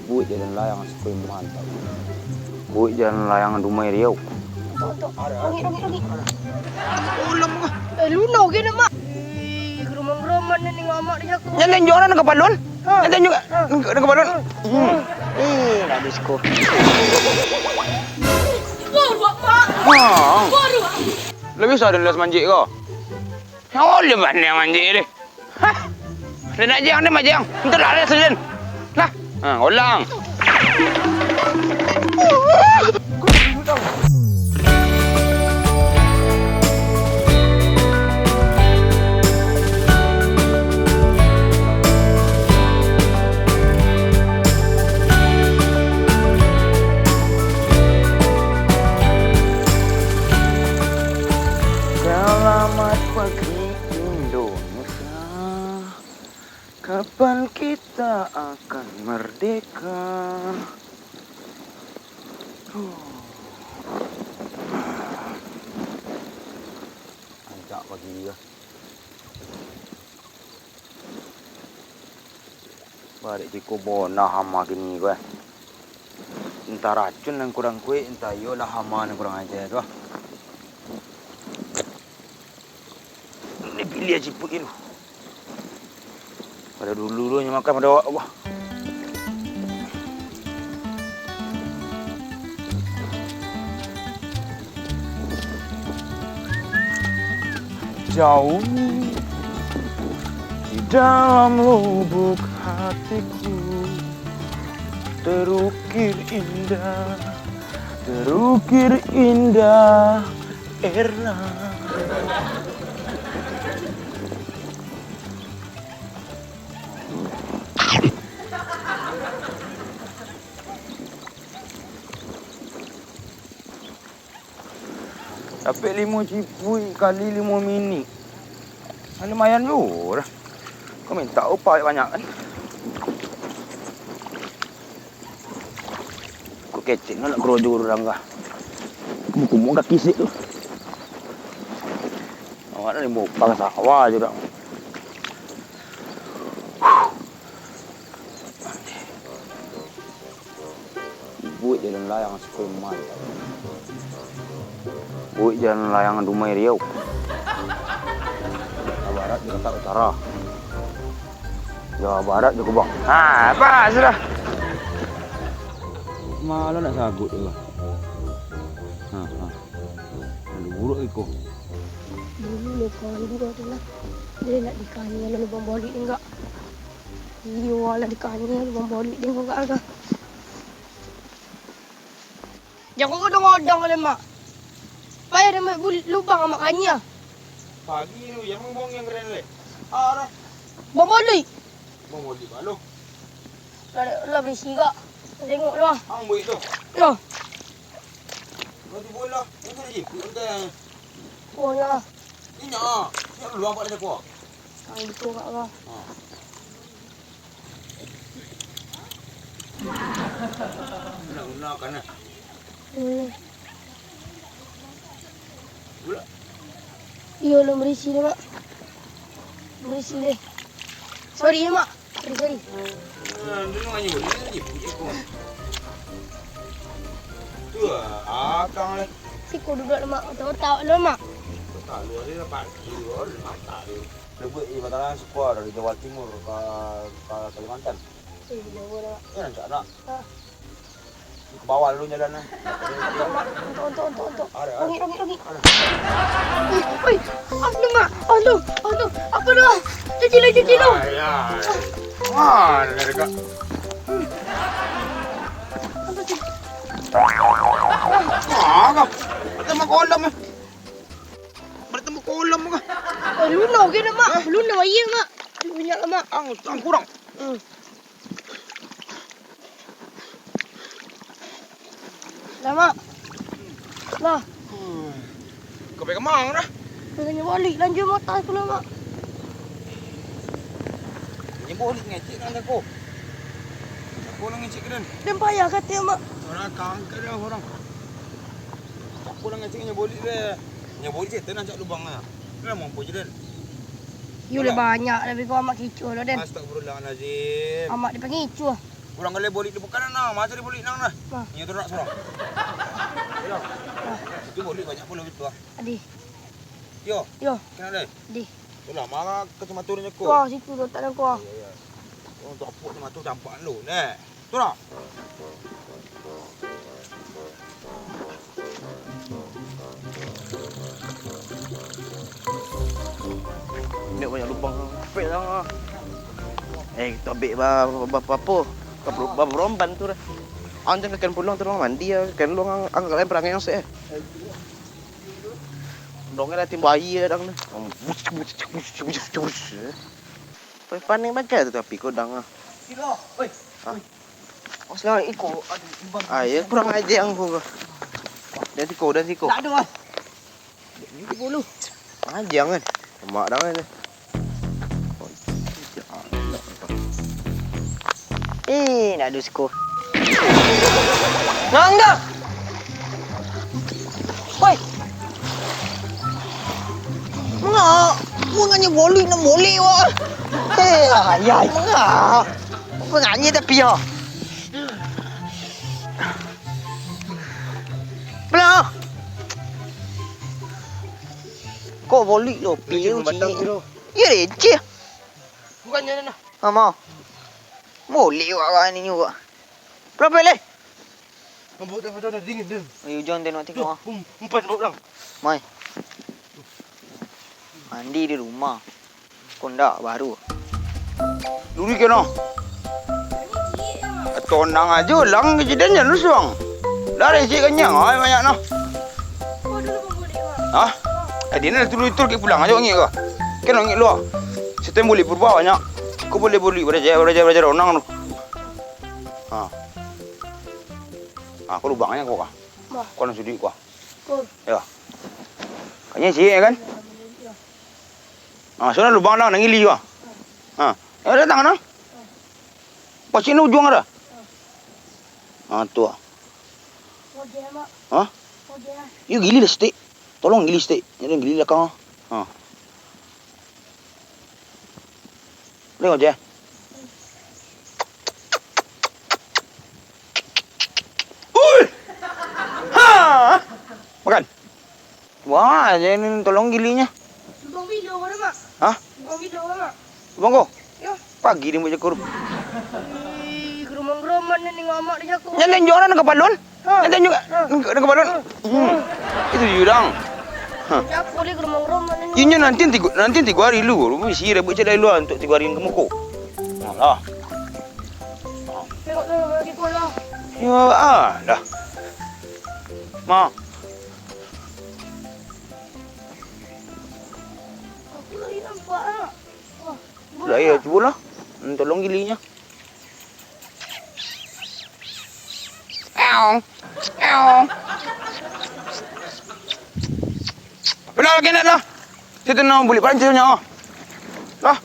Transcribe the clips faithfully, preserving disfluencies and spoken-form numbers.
Buek jalan layang siko mantap. Buek jalan layang Dumai Riau. Tok, tok. Rongik, rongik, rongik. Kolam kah? Eh, Luna gini, Mak. Ih, geroman-geroman ni, Mak, di jaku. Yang tunjuk orang nak kepalun? Ha. Yang tunjuk nak kepalun? Hmm. Eh, gadis ko. Baruak, Mak. Ha. Baruak. Lebih sadar las manjik ko. Yang boleh pandai manjik deh. Hah? Dah nak jang, dah majang. Entar lah, dah, Sulin. Lah. Ha, ulang. Selamat pagi, Indonesia. Kapan kita akan merdeka? Huh. Rancak pagi ko. Barek ciko bonah hama kini ko, eh. Entah racun nan kurang kuek, entah iyolah hama nan kurang aja tu, ah. Ni pilih cipuik tu. Pada dulu dulu nyo makan pada awak, wah. Jauh di dalam lubuk hatiku terukir indah, terukir indah Erna. Dapek limo cipuik kali limo minik. Kan lumayan juo lah. Kau minta upah banyak kan? Kok kecek nak kerojo urang kah? Kumuh-kumuh kaki sik tu. Awak nak limo upah ka sawah je dak. Buek jalan layang siko mantap. Buek jalan layang Dumai Riau. Jawa Barat jo Jakarta Utara. Jawa Barat jo Kubang. Ha, pas sudah. Malah nak saguik tu. Ha, ha. Lalu buruk iko. Dulu lo kawan dua tu lah. Dia nak dikanya lalu bambolik enggak? Iyo lah dikanya lalu bambolik dia enggak agak. Jangan kau dong-odong le, Mak. Payah dia buat bul-, lubang Mak kanya. Pagi tu, jangan buang yang keren le. Arah. Bambolik. Bambolik balo. Lah, lah berisi gak. Tengok lah. Ang buat tu. Lah. Nanti bola, nanti lagi. Nanti. Bola. Ini ah. Ini belum nampak dia kuah. Ang itu gak lah. Ha. Guna-guna kan, ah. Hmm. Gula. Iyo, lah berisi deh, Mak. Berisi deh. Sorry ya, Mak. Sorry, sorry. Ah, dulu aja, dulu aja. Tu, ah, akang leh. Siko duduk, Mak. Otak-otak lo, Mak. Otak lu ada dapat. Lu ada mata lu. Lebuik di Mataram, siko dari Jawa Timur ka, ka Kalimantan. Eh, jauah dah. Ya, rancak nak. Ah. Ke bawah dulu jalan lah. Ontok, Mak. Ontok, ontok, ontok, ontok. Ada, ada. Rongik, rongik, rongik. Ada. Oi, oi. Aduh, Mak. Aduh, aduh. Apa dah? Cuci lu, cuci lu. Ya, ya. Mana dia dekat? Apa tu? Ah, kau. Ada mak kolam eh. Bertemu kolam kah? Eh, Luna gini, Mak. Hah? Luna, iya, Mak. Banyak lah, Mak. Ang, ang kurang. Hmm. Lah, Mak. Lah. Kau pergi kemana dah? Pengen balik lanjut motor aku lah, Mak. Ni balik ngecek kan aku. Aku lah ngecek kan. Dan payah kata, Mak. Orang kangka dah orang. Aku lah ngecek nyo balik deh. Nyo balik cerita nak cak lubang lah. Lah mampu je, Den. Yo lah banyak, tapi kau amat kicuah lah, Den. Astagfirullahalazim. Amat dipangicuah. Urang galeh bolik di bukan nang, masa di bolik nang nah. Bah. Inyo tu nak surang. Yo. Bah. Itu bolik banyak pulo itu ah. Adi. Yo. Yo. Kenal deh. Di. Tu lah, manga kacamata nyo ko. Wah, situ tu tak ada ko. Iyo, iyo. Oh, tu apo kacamata tampak lu. Neh. Tu lah. Indak banyak lubang, capek lah. Eh, kita ambil ba-, ba-, ba-, apo? Ba-, ba-, beromban tu dah. Anjing kakan pulang tu, mandi ya, kakan luang ang-, angkat lain perangai yang sek. Dong lah timbul aia dang tu. Paning bagai tu tapi ko dang ah. Silo, oi. Hah? Oi. Oh, selamat iko. Aduh, imbang. Ah, ya, kurang ajar angku ko. Dan siko, dan siko. Tak ada, ah. Ini bulu. Panjang kan? Lemak dah kan? Eh, nak ada siko. Nangga! Woi! Manga? Manga nyo boleh, nak boleh, wak. Eh, ayah, manga? Manga nyo tapi, yo. Blah. Kok bolik lo, piye cik? Iyo, receh. Bukannyo nah. Amo. Bolik wak ni juga. Berapo leh? Mambuek dah, dah, dah, dingin, dingin. Ayo, jan tengok, tengok. Tuh, um, umpan, bau, Bang. Mai. Mandi di rumah. Kondak baru. Duri kena. Tonang aja lang kejadian jan lusuang. Dari cik kenyang, ai banyak nah. Hah? Eh, di nan tur-tur ke pulang aja ngik ko. Kena ngik luar. Situ boleh purba banyak. Kau boleh beli beraja, beraja, beraja onang tu. Ha. Ha, kau lubangnya kau kah? Bah. Kau nang sudik kau. Kau. Ya. Kayaknya sih ya kan? Ya. Ha, sana lubang dah nang gili kau. Ha. Ya datang nah. Pasti ni ujung ada. Ha, tu ah. Oke, Mak. Hah? Oke, ah. Yuk gili lah sitik. Tolong gili sitik. Jadi gili lah kau. Ha. Boleh kau je. Ui! Ha! Makan. Wah, aja ni tolong gilinya. Lubang bilo kau dah, Mak? Hah? Lubang bilo kau, Mak? Lubang kau? Yo. Pagi ni macam kur. Ih, geromong-geromong ni ngamak di jaku. Yang tenjok orang nak kepalun? Ha. Yang tenjok nak kepalun? Ha. Hmm. Itu jurang. Ha. Jaku ni geromong-geromong ni. Inyo nanti tiga, nanti tiga hari lu. Lu mesti rebut cedai lu untuk tiga hari ke muko. Alah. Tengok tu, bagi bola. Ya, alah. Ma. Aku lagi nampak, nak. Wah, lah, ya, cubolah. Hmm, tolong gilinya. Eong. Eong. Belah lagi nak lah. Situ nak bulik pancilnya. Lah.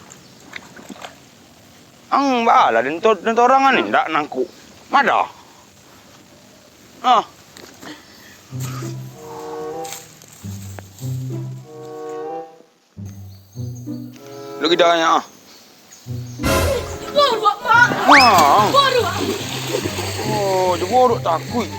Ang baalah, den to-, den torang ni ndak nangkuk. Madah. Ah. Lagi dah nya, ah. Boruak, Mak. Ah. Boruak. Oh, je boruak takuik.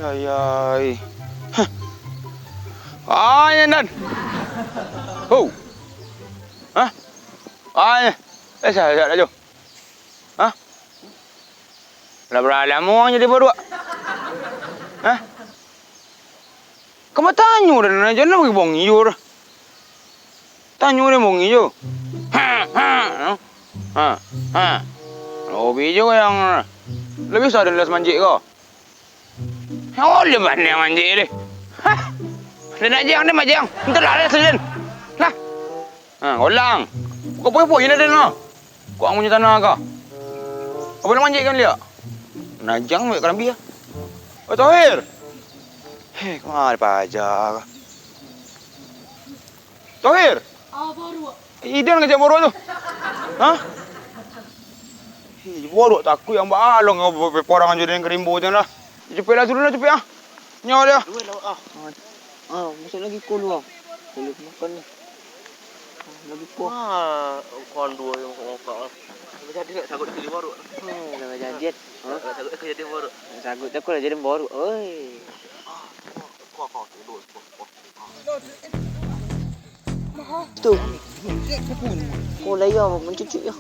Ai, ai, ai. Hah. Ai, Nan. Ho. Hah? Ai. Eh, sihat, sihat ajo. Hah? Lah bara lamo jadi boruak? Hah? Ka batanyo dah, jan lah bagi bong iyo dah. Tanyo dah bong iyo. Ha, ha, ha. Ha, ha. Lobi jo yang lah bisa dah las manjek ko. Oh, lah pandai manjek deh. Hah? Dah nak jang, dah majang. Entar lah, dah sajan. Lah. Ha, ulang. Kok poi-poi dah, dah, nah. Kok ang punyo tanah kah? Apa nak manjek kan liak? Najang buat karambia. Oh, Tohir. Heh, kemari paja kah? Tohir. Apa, Ruak? Idan ngajak boruak tu. Hah? Ih, boruak takuik ang baalong, porang jo den karimbo tu lah. Capek lah, turun lah, capek ah. Nyawa dia. Dua lah, ah. Ah, masuk lagi ko lu, ah. Ko lu makan ni. Ah, lagi ko. Ah, kawan dua yang ngokak-ngokak. Dah jadi nak sagut jadi baru. Oh, dah jadi. Ha? Nak sagut jadi baru. Nak sagut tak lah jadi baru. Oi. Ah, ko, ko, ko, dulu, ko, ko. Tu. Ko lah ya, mencucuk ya.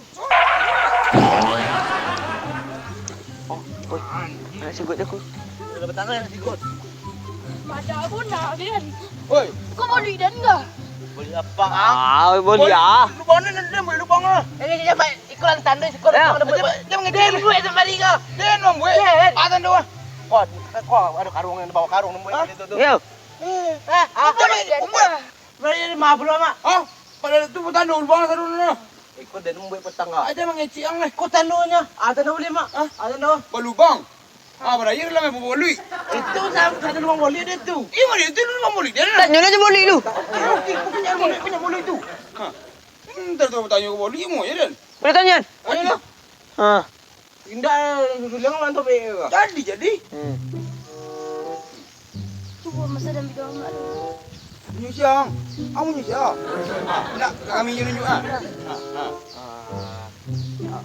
Oh, oi. Nak sigut aku. Dah petang nak sigut. Macam aku nak, kan? Oi. Kau mau duit dan enggak? Boleh apa, ah? Ah, boleh ah. Lubang ni, nanti boleh lubang lah. Eh, eh, eh, baik. Ikut lantan tu, ikut lantan. Jangan, jangan, jangan buat sembari kau. Jangan buat. Jangan. Ah, tandu ah. Kau, kau ada karung yang bawa karung, nunggu itu tu. Yo. Eh, ah, ah, jangan, jangan buat. Balik lima puluh, Mak. Hah? Padahal tu tandu lubang satu tu. Ikut dia nunggu petang ah. Ada mangecek ang eh. Kau tandunya. Ah, tandu boleh, Mak. Hah? Ah, tandu. Kau lubang. Ah, berair lah main bolik. Itu sa-, satu lubang bolik dia tu. Iya, mana itu lubang bolik dia? Tanya aja bolik lu. Ah, okey, kau punya bolik, punya bolik tu. Ha. Hmm, ntar tu tanya ke bolik, mau ya, Dan? Boleh tanya? Ayolah. Ha. Indak, susulang lah tu, Bek. Jadi, jadi. Hmm. Tu buat masa dan bidang amat tu. Punya siang. Kamu punya siang. Ah, nak kami je tunjuk ah. Ah, ah. Ah. Ah.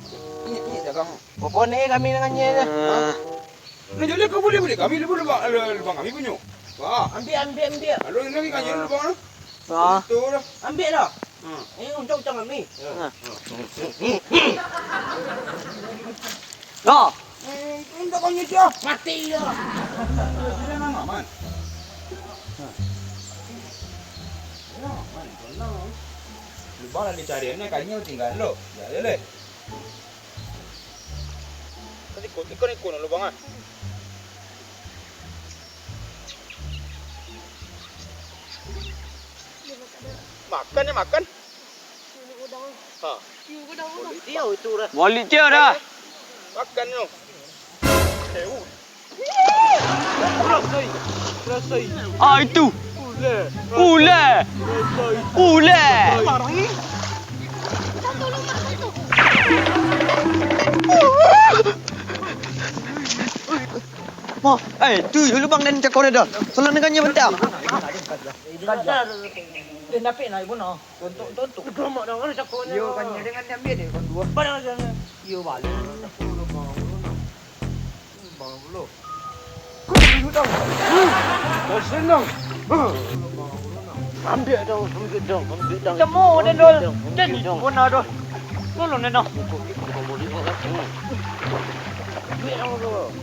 Ini, ini dagang. Pokoknya kami dengan dia je. Ah. Nah, jadi kau boleh, boleh. Kami lubang, lubang, lubang kami punyo. Wah. Ambil, ambil, ambil. Lalu ini kami lubang lah. Wah. Itu lah. Ambil lah. Hmm. Eh, uncang-uncang kami. Ya. Nah. Dah. Eh, uncang kami je. Mati je. Sudah, aman. Nah. Sudah, aman. Tenang. Lubang lah dicari, ini kayaknya tinggal lo. Ya, ya, leh. Kan ikut, ikut, ikut lubang ah. Makan ya, makan. Ha. Balik dia dah. Makan yo. Ah, itu. Ular. Ular. Ular. Wah, eh, tu lubang dan cakor dah. Solang dengan dia bentar. Dia dapik lah, ibu no. Tontok, tontok. Dia gamak dah, mana cakor ni? Yo, kan dia dengan dia ambil dia, kon dua. Mana macam ni? Yo, balik. Bang Ulo. Kau dulu dong. Kau senang. Ambil dong, ambil dong, ambil dong. Temu den dol. Jadi bona doh. Tolong den doh.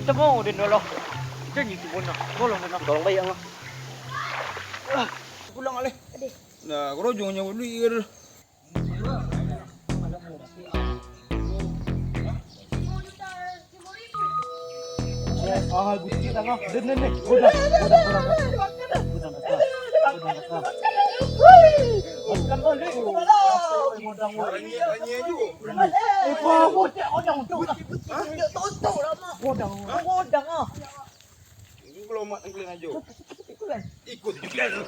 Temu den dol. Jadi bona. Tolong den doh. Tolong bayar lah. Pulang alih. Nah, kerojongnya duit ke. Ah, gusti tangah. Den, den, den. Godang, godang, godang. Godang, godang. Godang, godang. Godang, godang. Eh, godang, godang. Godang, godang, ah. Ini kalau mak tengkleng aja. Ikut juga tu.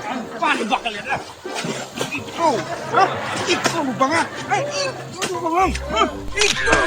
Empan bakal ya dah. Itu. Hah? Itu lubang ah. Eh, itu lubang ah. Hah? Itu.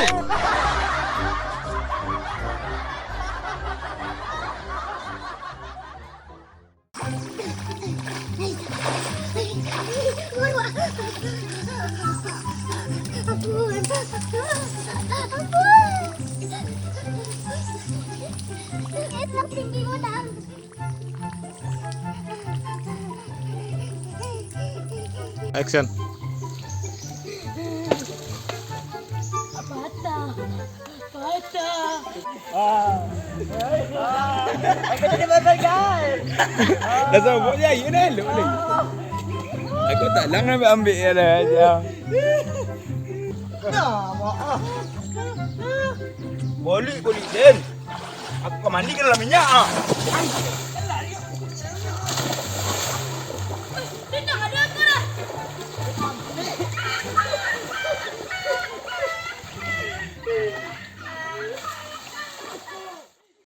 Action. Patah. Patah. Ah. Ah. Aku tadi batal, guys. Dah sabuk je, ayo dah elok ni. Aku tak lang ambil-ambil je lah, aja. Nah, maaf. Balik, balik, Den. Aku ka mandi ka dalam minyak, ah.